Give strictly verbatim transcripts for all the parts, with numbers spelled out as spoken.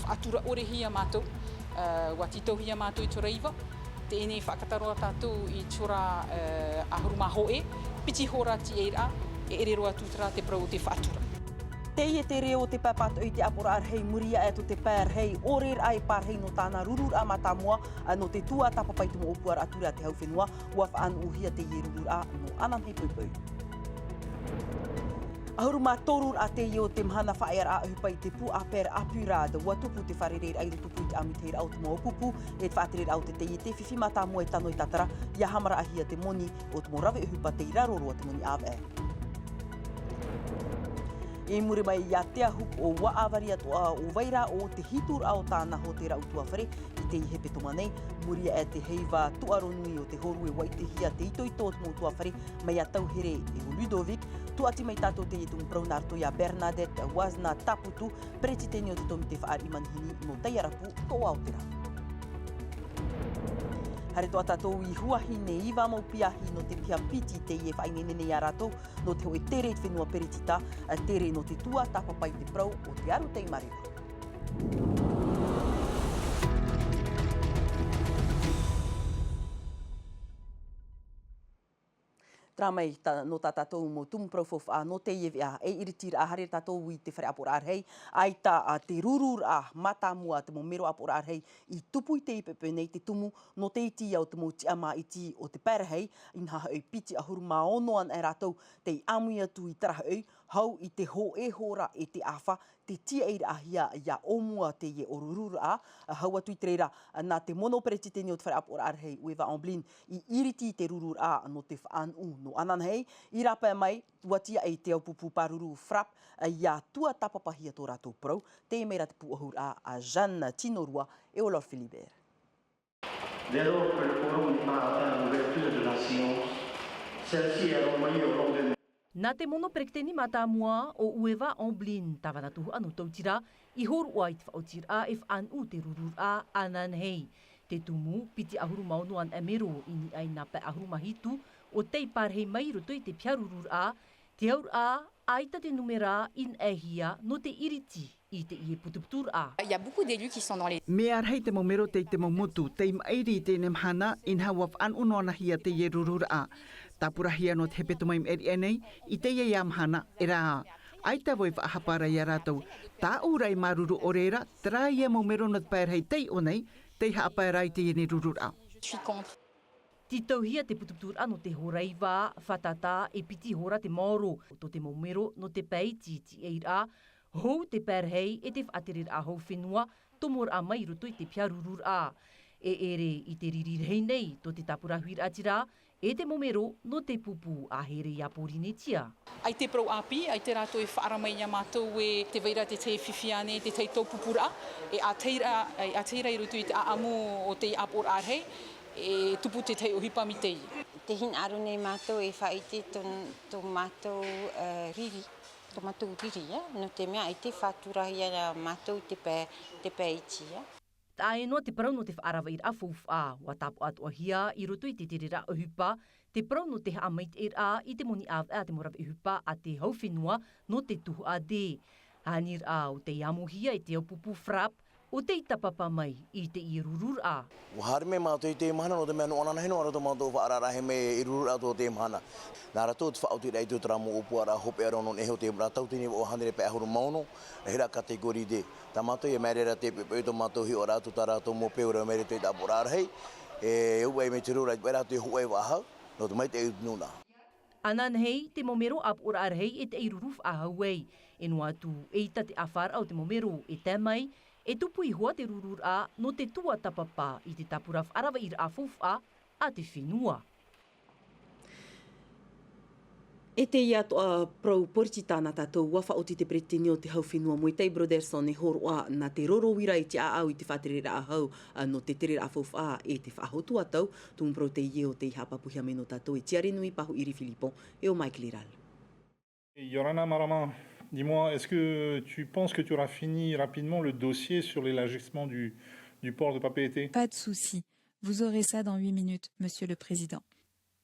Atura ʻore hia mātou, ua tītauhia mātou i te hora iva, teie nei faʻakata roa tātou i te hora ʻahuru mā hōʻē, piti hora tiʻairaʻa, e ʻere roa atu terā te parau o te faʻatura. Teie te reo o te pae pātoʻi i te ʻāpoʻoraʻa rahi, muri aʻe tō te pae rahi, ʻore raʻa e pārahi nō tāna rururaʻa mātāmua, nō te tuatāpapa i te mau ʻōpuaraʻa ture a te hau fenua, ua faʻanuʻuhia teie rururaʻa nō ananahi poipoi. ʻAhuru mā toru raʻa teie o te mahana faʻaearaʻa ʻohipa i te pū ʻāpera Apurada, ua tupu te fārereiraʻa i roto pū i te ʻāmuitahiraʻa o te mau pupu, e te faʻatereraʻa o te taiete fifi mātāmua e tano i tātara, ʻia haʻamaraʻahia te moni o te mau rave ʻohipa tei raro roa te moni ʻāvaʻe. I muri mai iā Teahupoʻo, ua ʻāvari atoʻa ʻo Vairaʻo te hituraʻa o tāna hōtēra ʻutuāfare i teie hepetoma nei, muri aʻe te heiva tuʻaro nui o te hōrue, ua ʻitehia te itoito o te mau ʻutuāfare mai iā Tauhere e ʻo Ludovic. Tūʻati mai tātou teie tumu parau nā roto iā Bernadette Wazna Taputu, peretiteni o te tōmite fāriʻi manihini nō Taiarapu, Toʻa o te Rā. Haere atoʻa tātou i Huahine, iva mau piahi nō te piha piti teie e faʻaineine nei iā rātou, nō te hōʻē tere i te fenua peretiteni, tere nō te tuatāpapa i te parau o te aru tei māreva. Terā mai tā, nō tā tātou mau tumu parau faufaʻa nō teie veʻa, e iritiraʻa haere tātou i te fare ʻāpoʻoraʻa rahi, ʻaita te rururaʻa mātāmua, te mau mero ʻāpoʻoraʻa rahi i tupu i teie poʻipoʻi nei, te tumu nō te iti ia o te mau tiʻa māʻiti o te pae rahi, inaha hoʻi piti ʻahuru mā ono anaʻe rātou tei ʻāmui atu i terā hoʻi, hau i te hōʻē hora e te ʻāfa, te tiaʻiraʻahia ia ʻōmua teie ʻōrururaʻa, hau atu i te reira, nā te mono peretiteni o te fare ʻāpoʻoraʻa rahi, Ueva Amblin, i iriti i te rururaʻa nō te faʻanuʻu nō ananahi, i rāpae mai, ua tiaʻi te aupupū pāruru Frapp, ia tuatāpapahia tō rātou parau, teie mai rā te pūʻohuraʻa a Jeanne Tinorua e ʻo Laure Philibert. Dès lors que le quorum n'est pas atteint à l'ouverture de la séance, celle-ci est renvoyée au lendemain. Nā te mono peretiteni mātāmua ʻo Ueva Amblin, tāvana tuhaʻa nō Tautira, i hōroʻa i te faʻaotiraʻa e faʻanuʻu te rururaʻa ananahi. Te tumu, piti ʻahuru mā ono anaʻe mero i niʻa i nā pae ʻahuru mā hitu o tei pārahi mai i roto i te piha rururaʻa, te auraʻa, ʻaita te numera i naʻehia nō te iriti i teie putuputuraʻa. Il y a beaucoup d'élus qui sont dans les Mea rahi te mau mero tei te mau motu, tei maʻiri i teie mahana, inaha ua faʻanuʻu noa nahia teie rururaʻa. Tāpurahia nō te hepetoma i maʻiri aʻe nei, i teie ia mahana, e rā. ʻAita vau e faʻahapa ra ia rātou. Tāʻu rā e māuruuru ʻore ra, terā ia mau mero nō te pae rahi tei ʻō nei, tei haʻapae ra i teie nei rururaʻa. Je suis contre. Tītauhia te putuputuraʻa nō te hora iva, fātata e piti hora te maoro. Tō te mau mero nō te pae iti i teie ra, hou te pae rahi e te faʻatereraʻa hau fenua, tomoraʻa mai i roto i te piha rururaʻa. E ʻere i te riri rahi nei, tō te tāpura huiraʻatira, e te mau mero nō te pupu a here iā Pōrīnetia. ʻAita te parau ʻāpī, ʻaita rātou e faʻaara mai iā mātou e tē vai ra te tahi fifi ānei, te tahi taupupuraʻa, e ʻātahi ra, e ʻātahi ra i roto i te ʻāʻamu o te ʻāpoʻoraʻa rahi, e tupu te tahi ʻohipa mai teie. Tē hinaʻaro nei mātou e faʻaʻite tō, tō mātou, eh, riri, tō mātou riri, eh, nō te mea ʻaita e faʻaturahia mātou i te pae, te pae iti, eh. Taʻa ʻē noa te parau nō te faʻaravaraʻa faufaʻa, ua tāpaʻo atoʻahia i roto i te tereraʻa ʻohipa, te parau nō te haʻamaitaʻiraʻa i te moni ʻāvaʻe a te mau rave ʻohipa a te hau fenua nō te tuhaʻa D. Aniraʻa ʻo tei ʻāmuhia e te aupupū Frapp, ʻo tei tāpapa mai i teie rururaʻa. Ua haere mai mātou i teie mahana nō te mea nō ananahi noa rā tō mātou faʻaararaʻa mai i rururaʻa tō teie mahana. Nā rātou te faʻaotiraʻa i tō terā mau ʻōpuaraʻa hopeʻa roa nō nehenehe o te mea tautini vaʻu hānere pae ʻahuru mā ono, e hira catégorie D. Tā mātou ia maere ra te pepe i tō mātou hiʻoraʻa atu tā rātou mau peu ra maere te ʻāpoʻoraʻa rahi, e uʻai mai te rururaʻa i te pae rātou e hōʻē vaʻa hau, nō te maitaʻi o te nūnaʻa. Ananahi, te mau mero ʻāpoʻoraʻa rahi e te ʻairuru faʻahou ai. E noa atu, eʻita te ʻāfaraʻa o te mau mero e tae mai, e tupu iho ā te rururaʻa nō te tuatāpapa i te tāpura faʻaravaraʻa faufaʻa a te fenua. E teie atoʻa parau poritita nā tātou, ua faʻaoti te peretiteni o te hau fenua Moetai Brotherson e hōroʻa nā te roro uira i te ʻāʻau i te faʻatereraʻa hau, ā, nō te tereraʻa faufaʻa e te faʻahotu ā tau, tumu parau teie ʻo tei haʻapāpūhia mai nō tātou e Tiare Nui Pahuʻiri Philippon, e ʻo Mike Liral. Yorana Marama, dis-moi, est-ce que tu penses que tu auras fini rapidement le dossier sur l'élargissement du, du port de Papeete ? Pas de souci. Vous aurez ça dans huit minutes, Monsieur le Président.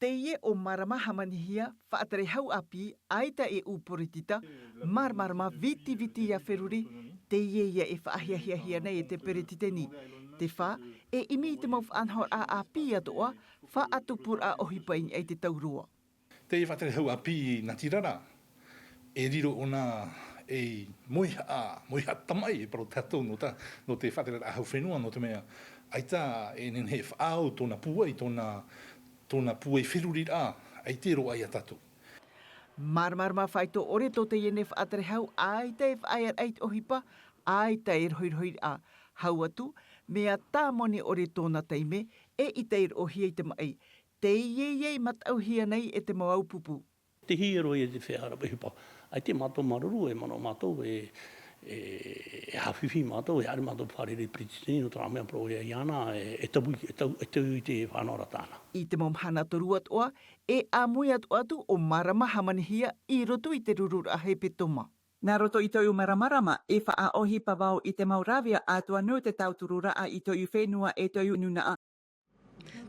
Teie ʻo Marama Hamanihia, faʻatere hau ʻāpī, ʻaita e ʻū poritita, māramarama vitiviti ia feruri, Teie ia e faʻahiahiahia nei e te peretiteni. Te fā, e ʻimi i te mau faʻanahoraʻa ʻāpī atoʻa, faʻatupuraʻa ʻohipa i niʻa i te tau roa. Te faʻaterehau ʻāpī natirara, e riro ʻōna ei moihaʻa, moihaʻa tamaʻi e parau tātou nō tā, nō te faʻatereraʻa hau fenua, nō te mea, ʻaita e nehenehe e faʻaau tōna pūai, tōna, tōna pūai feruriraʻa, ʻaita e roaʻa ia tātou. Māramarama faito ʻore tō teie nei faʻaterehau, ʻaita e faʻaearaʻa i te ʻohipa, ʻaita e rohirohiraʻa. Hau atu, mea tāmoni ʻore tōna taime, e ʻita i roʻohia i te maʻi. Teie ia i mataʻuhia nei e te mau pupu. Te hiero ia te feiā rave ʻohipa. ʻAita mātou māuruuru, e manaʻo mātou, e, e, e haʻafifi mātou, e haere mātou fārerei peretiteni, nō te mea parau ia iāna, e, e taui, e tau, e tau i te faʻanahoraʻa tāna. I te mau mahana toru atoʻa, e ʻāmui atoʻa atu ʻo Marama hāmanihia i roto i te rururaʻa hepetoma. Nā roto i tōʻu māramarama, e faʻaʻohipa vau i te mau rāveʻa atoʻa nō te tautururaʻa i tōʻu fenua e tōʻu nūnaʻa.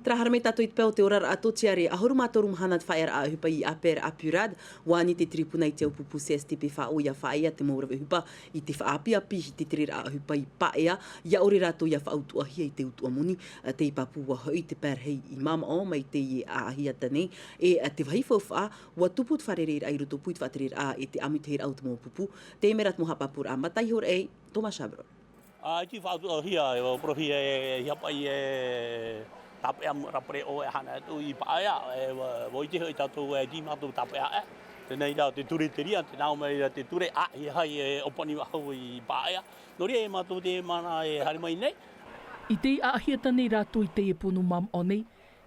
Terā haere mai tātou i te pae o te oraraʻa tōtiare, ʻahuru mā toru mahana te faʻaearaʻa ʻohipa i Upper Apurad, ʻua ani te tiripuna i te au pupu C S T P faʻaʻō ʻia faʻaea te mau rave ʻohipa i te faʻaʻapiʻapi i te tereraʻa ʻohipa i Paea, ʻia ʻore rātou ʻia faʻautuʻahia i te utuʻa moni, ā, tei pāpū ā hoʻi te parahi i Mamaʻo mai teie ʻāʻahiata nei, e, ā, te vāhi faufaʻa, ʻua tupu te fārereiraʻa i rotopū i te faʻatereraʻa e te ʻāmuitahiraʻa o te mau pupu, teie mai rā te mau haʻapāpūraʻa, mātāmua iho ā, Thomas Chabrol. ʻAita i faʻautuʻahia, e, ʻua parauhia e, e, ʻia paʻi e tāpeʻa mau rāpare ʻoe e haere atu i Paea, e, ʻua, ʻua ʻite hoʻi tātou e tīmata tāpeʻa, e. Teie rā te ture teie, tē nā ʻō mai ra te ture, ā, ʻeiaha e ʻōpani faʻahou i Paea. Nō reira mātou te mana e haere mai nei. I te ʻāʻahiata nei rātou i teie pono Mamaʻo nei,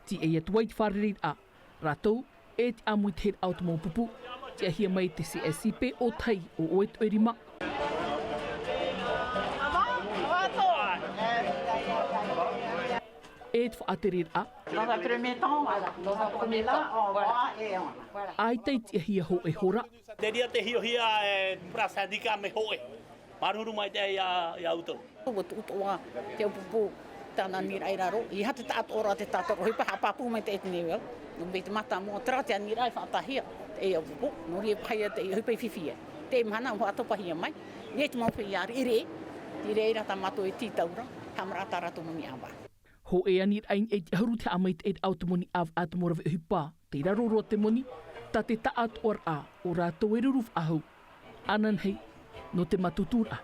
tīaʻi atu ai te fārereiraʻa, rātou, e te ʻāmuitahiraʻa o te mau pupu, tiʻahia mai te C S I P ʻo tahi ʻo ʻoe toe rima. E te faʻatereraʻa. Dans un premier temps, voilà. Dans un premier temps, on voit et on... ʻAita i tiʻahia hōʻē hora. Te reira tē hiʻohia e te parau syndicat mai hōʻē. Māuruuru maitaʻi ia, ia ʻoutou. ʻUa tuʻu atoʻa te au pupu, tāna aniraʻa i raro, ʻeiaha te taʻatoʻaraʻa te tātara ʻohipa, haʻapāpū maitaʻi te nīvea. Nō te mea te mātāmua, terā te aniraʻa e faʻataahia, te au pupu, nō reira paʻi ia te ʻohipa i fifi ai. Teie mahana, ʻua haʻatopahia mai, i te mau feiā riʻiriʻi, i reira tā mātou e tītau ra, haʻamaraʻa tā rātou moni ʻāvaʻe. Hōʻē aniraʻa i niʻa i te ʻahuru te haʻamaitaʻiraʻa o te moni ʻāvaʻe a te mau rave ʻohipa, tei raro roa te moni, tā te taʻatoʻaraʻa, ʻo rātou e ruru faʻahou. Ananahi, nō te mātuturaʻa.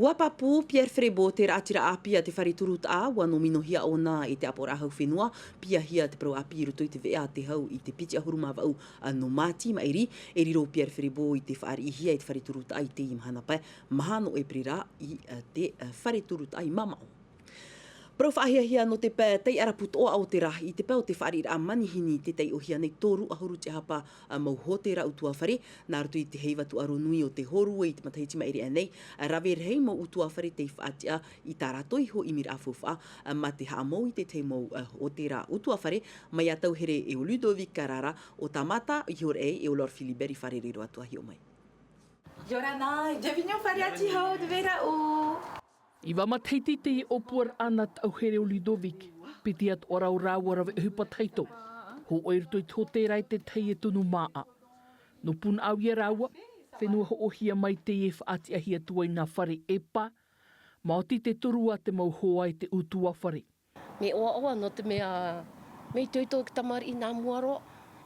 ʻUa pāpū Pierre Frébault, te raʻatira ʻāpī a te fare turutaʻa, ʻua nōminohia ʻōna e te ʻāpoʻoraʻa hau fenua, piahia te parau ʻāpī i roto i te veʻa a te hau i te piti ʻahuru mā vaʻu nō Māti maʻiri, e riro Pierre Frébault i te faʻariʻihia e te fare turutaʻa i teie mahana pae, maha nō ʻēperēra i, ā, te, ā, fare turutaʻa i Mamaʻo. Parau faʻahiahia nō te pae taiʻarapu toʻa o te rā, i te pae o te fāriʻiraʻa manihini tē taiʻohia nei toru ʻahuru te hapa, ā, mau hōtēra ʻutuāfare, nā roto i te heiva tūʻaro nui o te hōrue i te matahiti maʻiri aʻe nei, ā, rave rahi mau ʻutuāfare tei faʻatiʻa i tā rātou iho ʻimiraʻa faufaʻa, ā, mā te haʻamau i te tahi mau, ā, hōtēra ʻutuāfare, mai iā Tauhere e ʻo Ludovic Carrara, ʻo Tamata iho rā e ʻo Laure Philibert i fārerei roa atu ā hiʻo mai. Yorana, bienvenue au fare ʻāti hou, te vera ʻū. Iva matahiti teie ʻōpuaraʻa nā Tauhere ʻo Ludovic, piti atoʻa ra ʻo rāua rave ʻohipa tahito. Hōʻē i roto i te hōtēra e te tahi e tunu māʻa. Nō Punaʻauia rāua, fenua hoʻohia mai teie e faʻatiʻahia atu ai nā Fare ʻEpa, maoti te toru a te mau hoa e te ʻutuāfare. Mea ʻoaʻoa, nō te mea, mea itoito te tamariʻi nā mua roa,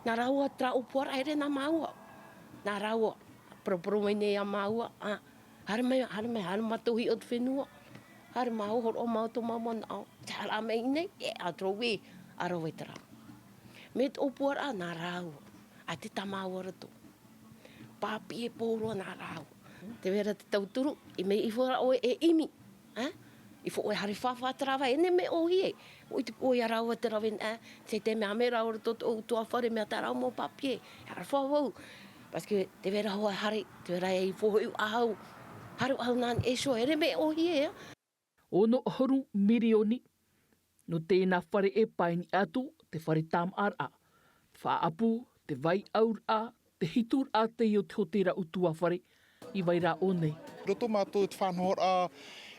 nā rāua terā ʻōpuaraʻa, ʻeʻere nā māua. Nā rāua, poroporo mai nei iā māua, ā, haere mai, haere mai, haere mātou hiʻo te fenua. Haere māua, hōroʻa māua tō māua manaʻo. Te haere mai nei, e, ā, te rave, ā, rave terā. Mea te ʻōpuaraʻa, nā rāua. ʻAita tā māua ra atoʻa. Pāpī e pō roa nā rāua. Te vera te tauturu, i mea iho ra ʻoe e ʻimi. Ā? I fō ʻoe haere fāfā terā vai, e nehenehe mea ʻōhie. ʻUa ʻite ʻoe iā rāua te rave, ā? Te, te mea mea rāua ra tō, tō ʻutuāfare, mea tā rāua mau pāpī. Haere fāfā vau. Parce que te vera hoʻi haere, te vera i fō hoʻi ʻahau. Haere ʻahau nā niʻa iho, e nehenehe mea ʻōhie, ā? Ono ʻahuru mirioni, nō teie nā Fare ʻEpa i niʻa atu, te fare tāmāʻaraʻa, te faʻaʻapu, te vai ʻauraʻa, te hituraʻa teie o te hōtēra ʻutuāfare, i vai ra ʻō nei. Roto mātou i te faʻanahoraʻa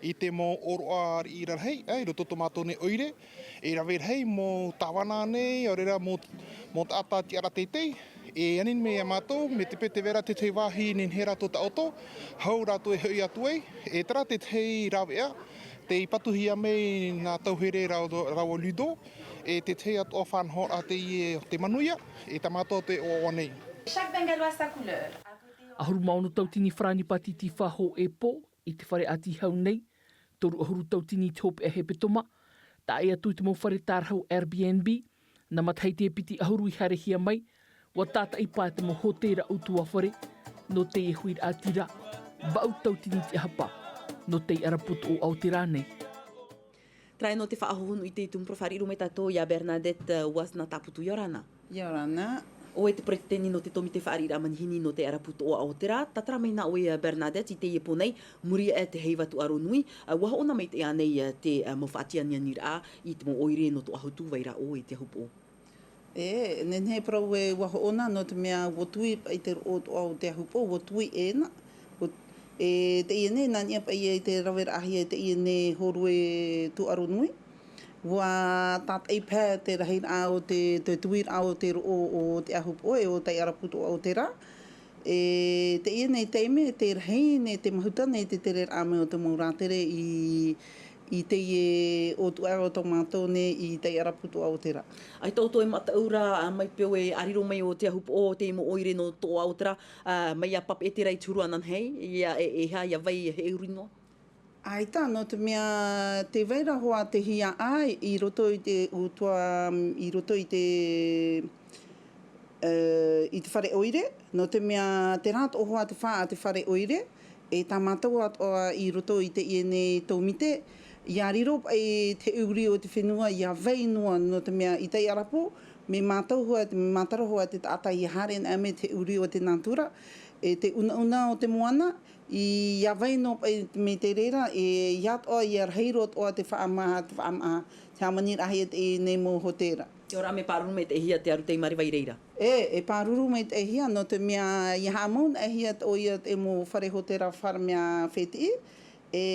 i te mau ʻōroʻa riʻi rarahi, ā, i roto tō mātou nei ʻoire, e rave rahi mau tāvana nei, ʻaore rā mau, mau taʻata tiʻaraʻa teitei, E ani mai iā mātou, me te pētēvera tētahi vāhi nehenehe rātou taʻoto, hau rātou e hoʻi atu ai, e terā tētahi rāveʻa, tei patuhia mai nā tauhere rāua, rāua Ludo, e tētahi atoʻa faʻanahoraʻa teie o te manuia, e tā mātou atoʻa e ʻoaʻoa nei. Chaque Bengalois sa couleur. ʻAhuru mā ono tauatini farāni pātiti faʻahou e pō, i te fare ʻāti hau nei, toru ʻahuru tauatini i te hopeʻa hepetoma, taʻa ʻē atu i te mau fare tārahu Airbnb, nā matahiti e piti ʻahuru i haerehia mai, ʻua tātaʻi paʻi te mau hōtēra ʻutuāfare, nō teie huiraʻatira, vaʻu tauatini te ʻahapa, nō tei ʻaraputu ʻo Aotearoa nei. Terā ē nō te faʻahohonu i te tumu parau, fāriʻi mai tātou iā Bernadette, uh, Wasna Taputu, ʻia ora na. ʻIa ora na. ʻO ʻoe te peretiteni nō te tōmite fāriʻiraʻa manihini nō te ʻaraputu ʻo Aotearoa, tātara mai nā ʻoe, uh, Bernadette, i teie pō nei, muri aʻe te heiva tūʻaro nui, uh, ʻua hoʻona maitaʻi ānei, uh, te, uh, mau faʻatianianiraʻa i te mau ʻoire nō Toʻahutu, vai ra ʻoe i te ahupoʻo? E, nehenehe e parau ē ʻua hoʻona, nō te mea ʻua tui paʻi te roʻo atoʻa o te ahupoʻo, ʻua tui ʻē na. ʻUa, e, teie nei, nā niʻa paʻi i te raveraʻahia i teie nei hōrue tūʻaro nui. ʻUa tātaʻi paʻi te rahiraʻa o te, te tuiraʻa o te roʻo o te ahupoʻo, e ʻo tei ʻaraputu ʻo Aotearoa. E, teie nei taime, te rahi nei, te mahuta nei, te tereraʻa mai o te mau rātere i, i teie ʻōtuʻa o tō mātou nei i tei ʻaraputu ʻo Aotearoa. ʻAita ʻoutou e mataʻu ra, ā, mai peu e ʻāriro mai ʻo te ahupoʻo, te mau ʻoire nō Toʻahutu, ā, mai iā Papeʻete ra i te huru ananahi, ʻia, e, e aha, ʻia vai, ʻia heʻe uri noa? ʻAita, nō te mea tē vai ra hoʻi te hiaʻai i roto i te ʻōtuʻa, i roto i te, e, i te fare ʻoire, nō te mea terā atoʻa hoʻi te fā a te fare ʻoire, e tā mātou atoʻa i roto i teie nei tōmite, ʻia riro paʻi te uri o te fenua, ʻia vai noa, nō te mea i tei ʻaraputu, mea mātaro hoʻi, mea mātaro hoʻi te taʻata ʻia haere anaʻe mai te uri o te nātura, e te unauna o te moana, ʻia vai noa paʻi mai te reira, e ʻia atoʻa, ʻia rahi roa atoʻa te faʻamaʻa, te faʻamaʻa, te hāmaniraʻahia teie nei mau hōtēra. ʻIa ora, mea pāruru maitaʻihia te aru tei māramarama i reira. E, e pāruru maitaʻihia, nō te mea ʻia haʻamau anaʻehia atoʻa ia te mau fare hōtēra, fare mea fētiʻi, e,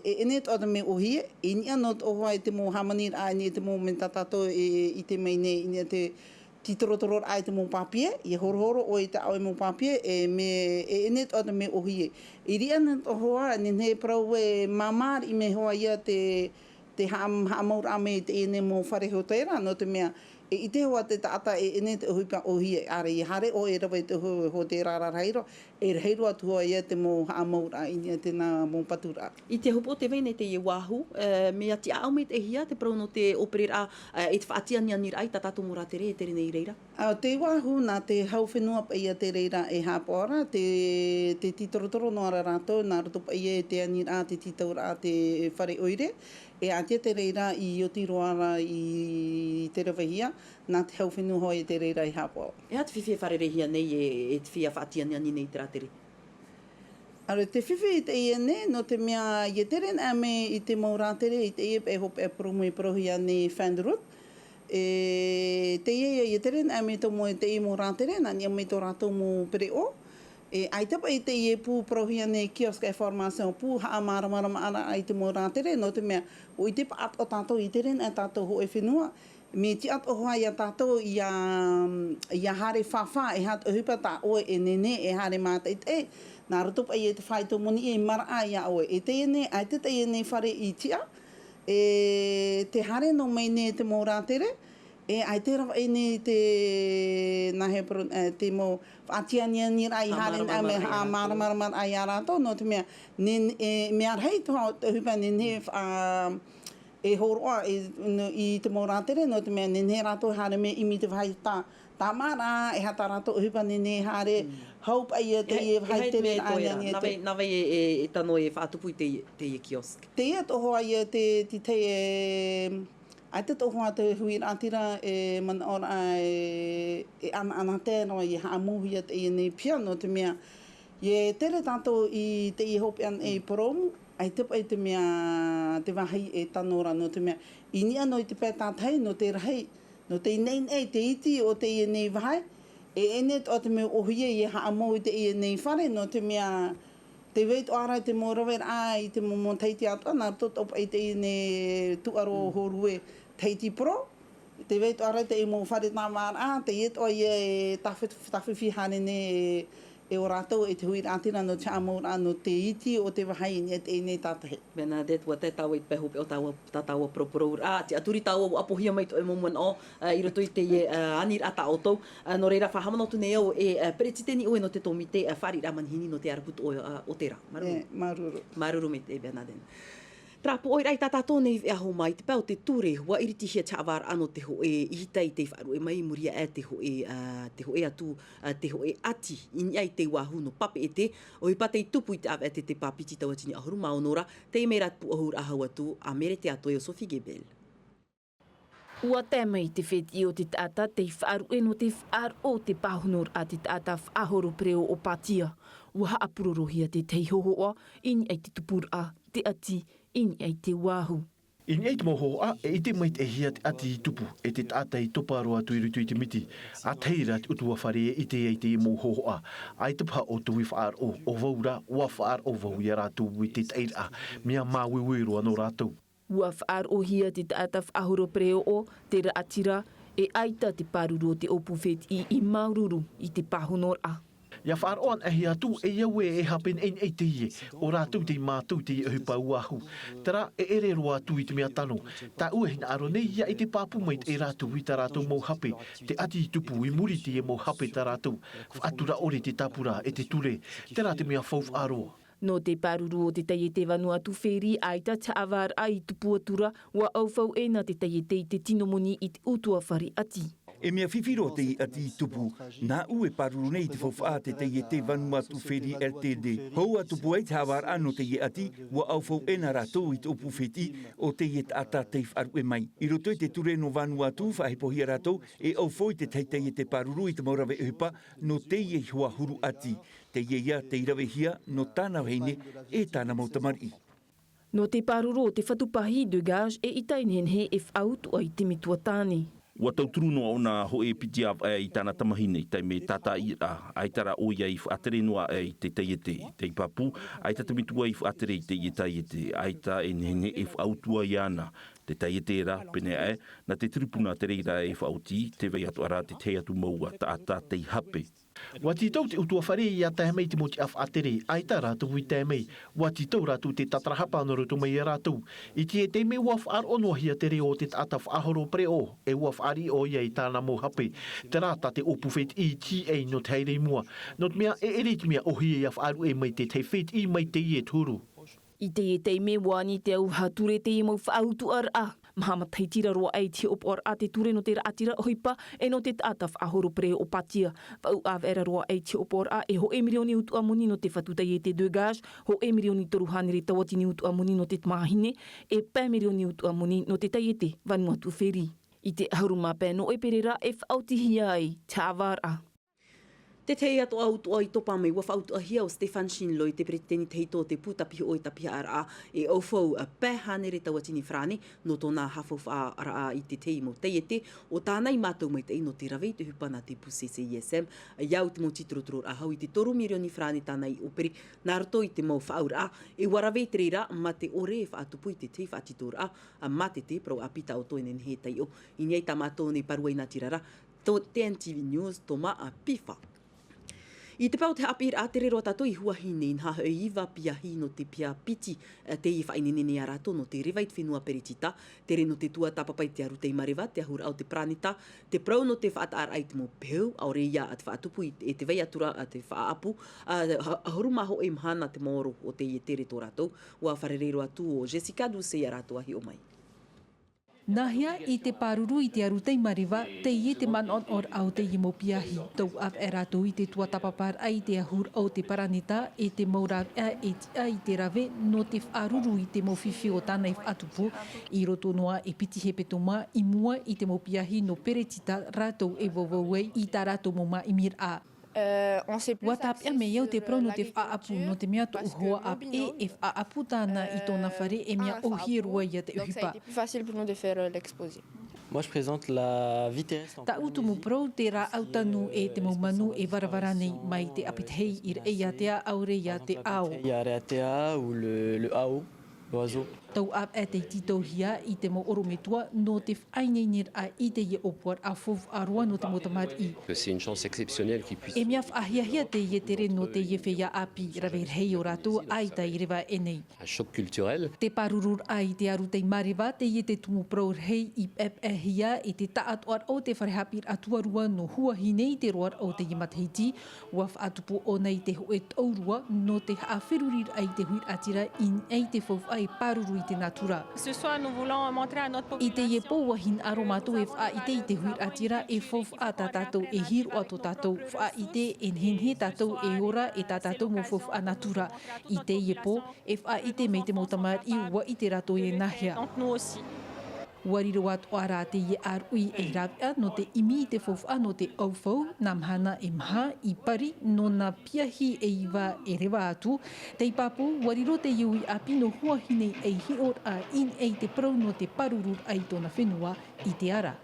e ʻene atoʻa te mau ʻōhie, i niʻa noa atoʻa hoʻi te mau hāmaniraʻa, i niʻa i te mau mea tā tātou e, e ʻite mai nei, i niʻa i te tītorotororaʻa i te mau pāpie, ʻia horohoro ʻoe i tā ʻoe mau pāpie, e mea, e ʻene atoʻa te mau ʻōhie. I reira atoʻa hoʻi, nehenehe e parau ē māmā riʻi mai hoʻi ia te, te haʻa-, haʻamauraʻa mai i teie nei mau fare hōtēra, nō te mea, e ʻite hoʻi te taʻata e ʻene te ʻohipa ʻōhie, ʻaore ʻia haere ʻoe e rave i te hō-, hōtēra rarahi roa, e rahi roa atu hoʻi ia te mau haʻamauraʻa i niʻa i teie mau paturaʻa. I te ahupoʻo tē vai nei teie Oahu, e, mea tiʻaʻau maitaʻihia te parau nō te ʻōpereraʻa, e, i te faʻatianianiraʻa i tā tātou mau rātere e tere nei i reira? ʻA, teie Oahu, nā te hau fenua paʻi ia te reira e haʻapaʻo ra, te, te tītorotoro noa ra rātou, nā roto paʻi i te aniraʻa, te tītauraʻa, te fare ʻoire, e ʻaita te reira i oti roa ra i te ravehia, nā te hau fenua hoʻi te reira e haʻapaʻo. E aha te fifi e fārereihia nei e, e te feiā faʻatianiani nei i te rātere? ʻAore te fifi i teie nei, nō te mea ʻia tere anaʻe mai i te mau rātere, i teie paʻi hopeʻa purōmu e parauhia nei Fenderwood. E teie ïa, ʻia tere anaʻe mai tō mau, teie mau rātere, nā niʻa mai tō rātou mau pereʻoʻo. E ʻaita paʻi teie pū parauhia nei kiosque information, pū haʻamāramaramaraʻa i te mau rātere, nō te mea, ʻua ʻite paʻatoʻa tātou, ʻia tere anaʻe tātou hōʻē fenua, mea tiʻa atoʻa hoʻi ia tātou ʻia, ʻia haere fāfā, e aha te ʻohipa tā ʻoe e nehenehe e haere mātaʻitaʻi, nā roto paʻi i te fāito moni e maraʻa ia ʻoe. E teie nei, ʻaita teie nei fare i tiʻa, e tē haere noa mai nei te mau rātere, e ʻaita e ravaʻi nei te, nāhea parau, e, te mau faʻatianianiraʻa i haere anaʻe mai, haʻamāramaramaraʻa ia rātou, nō te mea, ne, e, mea rahi te ʻohipa nehenehe, ā, e hōroʻa, e, nō, i te mau rātere, nō te mea nehenehe rātou e haere mai ʻimi i te vāhi tā, tāmāʻaraʻa, e aha tā rātou ʻohipa nehenehe e haere, hau paʻi ia teie vāhi tereraʻa, nā niʻa i te. Nā vai, nā vai e, e, e tano e faʻatupu i te, teie kiosque? Teie atoʻa hoʻi ia te, te, te, e, ʻaita atoʻa hoʻi te huiraʻatira e manaʻoraʻa e, e ʻanaʻanatae noa ʻia haʻamauhia teie nei piha, nō te mea, ʻia tere tātou i teie hopeʻa nei purōmu, ʻaita paʻi te mea, te vāhi e tano ra, nō te mea, i niʻa noa i te pae tātahi, nō te rahi, nō te inaʻinaʻi, te iti o teie nei vāhi, e ʻene atoʻa te mau ʻōhie ʻia haʻamau i teie nei fare, nō te mea, tē vai atoʻa ra te mau raveraʻa i te mau matahiti atoʻa, nā roto atoʻa paʻi i teie nei tūʻaro hōrue Tahiti Pro, Te vai toʻa ra te mau fare tāmāraʻa, teie toʻa ia e tāwhi-, tāwhiwhi hānene e, e ō rātou e te huiraʻatira nō te haʻamauraʻa nō te iti o te vāhi i niʻa i teie tātahi. Bernadette, ʻua tae tāua i te pae hopeʻa o tāua, tā tāua poropororaʻa, tiʻaturi tāua ʻua ʻapohia mai tō ʻoe mau manaʻo, ā, i roto i teie, ā, aniraʻa tā ʻoutou. Ā, nō reira, faʻahaʻamanaʻo atu nei au e, ā, peretiteni ʻoe nō te tōmite, ā, fāriʻiraʻa manihini nō te ʻarapu tō ʻoe, ā, o te rā. Māuruuru. Ē, māuruuru. Māuruuru maitaʻi, Bernadette. Terā pūʻoiraʻa i tā tātou nei veʻa hou mai te pae o te ture, ʻua ʻiriti hia te haʻavāraʻa nō te hōʻē ʻihitai tei faʻaruʻe mai i muri aʻe te hōʻē, ā, te hōʻē atu, ā, te hōʻē ʻati i niʻa i te uāhu nō Papeʻete, ʻohipa tei tupu i te ʻāvaʻe ʻētērepa piti tauatini ʻahuru mā ono ra, teie mai rā te pūʻohuraʻa hau atu, ʻāmere te atoʻa o Sophie Gebel. ʻUa tae mai te fētiʻi o te taʻata tei faʻaruʻe nō te faʻaroʻo o te pāhonoraʻa a te taʻata faʻahoro pereoʻo Patia. ʻUa haʻapurorohia te tahi hōhoʻa i niʻa i te tupuraʻa, te ʻati, i niʻa i te uāhu. I niʻa i te mau hōhoʻa, e ʻite maitaʻihia te ʻati i tupu, e te taʻata i topa roa atu i roto i te miti. ʻĀtahi rā te ʻutuāfare e ʻite ai teie mau hōhoʻa. ʻAita paha ʻoutou i faʻaroʻo, ʻo vau rā, ʻua faʻaroʻo vau ia rātou i te taʻiraʻa, mea māuiui roa nō rātou. ʻUa faʻaroʻohia te taʻata faʻahoro pereoʻo, te raʻatira, e ʻaita te pāruru o te ʻōpū fētiʻi i māuruuru i te pāhonoraʻa. ʻIa faʻaroʻo anaʻe atu, e au ē e hape nei, nei teie, ʻo rātou tei mātau i teie ʻohipa uāhu. Terā, e ʻere roa atu i te mea tano. Tāʻu e hinaʻaro nei, ʻia ʻite pāpū maitaʻi rātou i tā rātou mau hape, te ʻati i tupu i muri i teie mau hape tā rātou. Faʻatura ʻore te tāpura e te ture. Terā te mea faufaʻa roa. Nō te pāruru o te taiete Vanuatu Ferry, ʻaita te haʻavāraʻa i tupu atu ra, ʻua ʻaufau ʻē nā te taiete i te tino moni i te ʻutuāfare ʻati. E mea fifi roa teie ʻati i tupu, nāʻu e pāruru nei i te faufaʻa a te taiete Vanuatu Ferry Ltd. Hou ʻa tupu ai te haʻavāraʻa nō teie ʻati, ʻua ʻaufau ʻē nā rātou i te ʻōpū fētiʻi o teie taʻata tei faʻaruʻe mai. I roto i te ture nō Vanuatu, faʻahepohia rātou e ʻaufau i te tahi taiete pāruru i te mau rave ʻohipa nō teie ihoā huru ʻati. Teie ia tei ravehia nō tāna vahine e tāna mau tamariʻi. Nō te pāruru o te fatu pāhi Dégage, eʻita e nehenehe e faʻautuʻa i te metua tāne. ʻUa tauturu noa ʻōna hōʻē piti ʻāvaʻe i tāna tamahine, taime tātaʻiraʻa, ʻaita rā ʻoia i faʻatere noa aʻe i te taiete, tei pāpū, ʻaita te metua i faʻatere i teie taiete, ʻaita e nehenehe e faʻautuʻa iāna. Te taiete rā, pēneiaʻe, nā te tiripuna te reira e faʻaoti, tē vai atoʻa ra te tahi atu mau taʻata tei hape. ʻUa tītau te ʻutuāfare ʻia tae mai i te mau tiʻa faʻatere, ʻaita rātou i tae mai. ʻUa tītau rātou te tātarahapa nō roto mai ia rātou. I teie taime ʻua faʻaroʻo noa hia te reo o te taʻata faʻahoro pereoʻo, e ʻua fāriʻi ʻoia i tāna mau hape. Terā tā te ʻōpū fētiʻi i tīaʻi nō te haere i mua. Nō te mea e ʻere i te mea ʻōhie ʻia faʻaruʻe mai te tahi fētiʻi mai teie te huru. I teie taime ʻua ani te auaha ture teie mau faʻautuʻaraʻa. Maha matahiti ra roa aʻe i te hoʻopoʻaraʻa te ture nō te raʻatira ʻohipa, e nō te taʻata faʻahoro pereoʻo Patia. Vaʻu ʻāvaʻe ra roa aʻe i te hoʻopoʻaraʻa e hōʻē mirioni utuʻa moni nō te fatu taiete Dégage, hōʻē mirioni toru hānere tauatini utuʻa moni nō te tamāhine, e pae mirioni utuʻa moni nō te taiete Vanuatu Ferry. I te ʻahuru mā pae nō ʻēperēra e faʻaotihia ai te haʻavāraʻa. Te tahi atoʻa utuʻa i topa mai, ʻua faʻautuʻahia ʻo Stéphane Chinloy, te peretiteni tahito o te pū tāpihoʻo e tāpihaʻaraʻa, e ʻaufau pae hānere tauatini farāne, nō tōna haʻafaufaʻaraʻa i te tahi mau taiete, ʻo tāna i mātau maitaʻi nō te rave i te ʻohipa nā te pū C C I S M, ʻia au te mau tītorotororaʻa hau i te toru mirioni farāne tāna i ʻōpere, nā roto i te mau faʻaauraʻa, e ʻua rave i te reira, mā te ʻore e faʻatupu i te tahi faʻatitoraʻa, ā, mātete, parau ʻāpī tā ʻoutou e nehenehe e taiʻo, i niʻa i tā mātou nei parau i nā tirara, Tō T N T V News, Thomas Pifa. I te pae o te haʻapiʻiraʻa, tere roa tātou i Huahine, inaha hoʻi iva piahi nō te piha piti, ā, tei faʻaineine nei ia rātou nō te reva i te fenua peretita, tere nō te tuatāpapa i te aru tei mareva, te ahuraʻa o te paraneta, te parau nō te faʻataʻaraʻa i te mau pehu, ʻaore ia te faʻatupu i te, e te vai atu ra, ā, te faʻaʻapu, ā, ha-, ʻahuru mā hōʻē mahana te maoro o teie tere tō rātou, ʻua fārerei roa atu ʻo Jessica Doucet ia rātou a hiʻo mai. Nāhea i te pāruru i te aru tei mareva, teie te manaʻonaʻoraʻa o teie mau piahi. Tau ʻāvaʻe rātou i te tuatāpaparaʻa i te ahuraʻa o te paraneta, e te mau rāveʻa e tiʻa i te rave nō te faʻaruru i te mau fifi o tāna e faʻatupu, i roto noa e piti hepetoma i mua i te mau piahi nō peretita rātou e vauvau ai i tā rātou mau māʻimiraʻa. Euh, on sait plus. ʻUa tāpeʻa mai au te parau nō te faʻaʻapu, nō te mea tōʻu hoa ʻāpeʻe e faʻaʻapu tāna i tōna fare, e mea ʻōhie roa ia te ʻohipa. Donc, ça a été plus facile pour nous de faire, euh, l'exposé. Moi, je présente la vitesse en... Tāʻu tumu parau, te rāʻau tanu e te mau manu e varavara nei, mai te ʻāpitahi i Raʻiātea ʻaore ia te ʻao. Raʻiātea ou le, le hao. L'oiseau. Tau ʻāvaʻe tei tītauhia i te mau ʻorometua nō te faʻaineineraʻa i teie ʻōpuaraʻa faufaʻa roa nō te mau tamariʻi. Que c'est une chance exceptionnelle qu'ils puissent. E mea faʻahiahia teie tere nō teie feiā ʻāpī, rave rahi ō rātou ʻaita i reva aʻenei. Un choc culturel. Te pārururaʻa i te ʻāru tei māreva, teie te tumu parau rahi i pepeʻehia e te taʻatoʻaraʻa o te fare haʻapiʻiraʻa tuarua nō Huahine i te roaraʻa o teie matahiti. Ua faʻatupu ʻōna i te hōʻē taurua nō te haʻaferuriraʻa i te huiraʻatira i niʻa i te faufaʻa e pāruru i te natura. Ce soir, nous voulons montrer à notre population. I teie pō, ua hinaʻaro mātou e faʻaʻite i te huiraʻatira e faufaʻa tā tātou, e hiroʻa tō tātou faʻaʻite, e nehenehe tātou e ora e tā tātou mau faufaʻa natura. I teie pō, e faʻaʻite mai te mau tamariʻi, ua ʻite rātou e nāhea. Donc, nous aussi. Ua riro atoʻa rā teie ʻāruʻi ei rāveʻa nō te ʻimi i te faufaʻa nō te ʻaufau, nā mahana e maha i pari, nō nā piahi e iva e reva atu. Tei pāpū, ua riro teie uʻi ʻāpī nō Huahine ei hiʻoraʻa i niʻa i te parau nō te pārururaʻa i tōna fenua i te ara.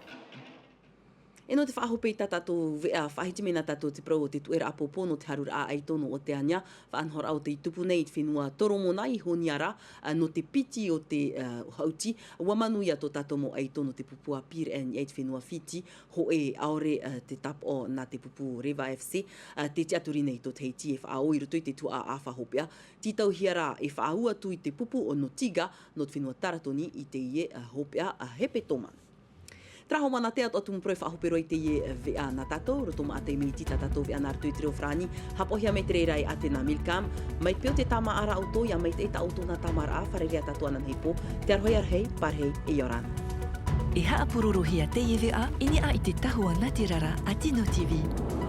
E nō te faʻahope i tā tātou veʻa, faʻahiti mai na tātou te parau o te tuʻeraʻa pōpō nō te haruraʻa ʻaito nō Oteania, faʻanahoraʻa o tei tupu nei i te fenua Toromona i Honiara, ā, nō te piti o te, ā, haʻuti, ua manuia tō tātou mau ʻaito nō te pupu ʻāpī i niʻa i te fenua Fiti, hōʻē ʻaore, ā, te tāpaʻo nā te pupu Reva F C, ā, tē tiʻaturi nei tō te Tahiti e faʻaō i roto i te tuhaʻa ʻāfa hopeʻa, tītauhia rā e faʻaū atu i te pupu o nō Tiga, nō te fenua Taratoni i teie, ā, hopeʻa, ā, hepetoma. Terā hoʻi mana te atu atu mau parau e faʻahope roa i teie veʻa nā tātou, roto maʻa tei Miti tā tātou veʻa nā roto i te reo farāni, haʻapaʻohia mai te reira e Atena Milcam, mai te peu te tāmāʻaraʻa ʻoutou, ʻia maitaʻi tā ʻoutou nā tāmāʻaraʻa, fārerei ā tātou ananahi pō, te aroha ʻia rahi, pārahi, e ʻia ora na. E haʻapurorohia teie veʻa i niʻa i te tahua nātirara a Tino T V.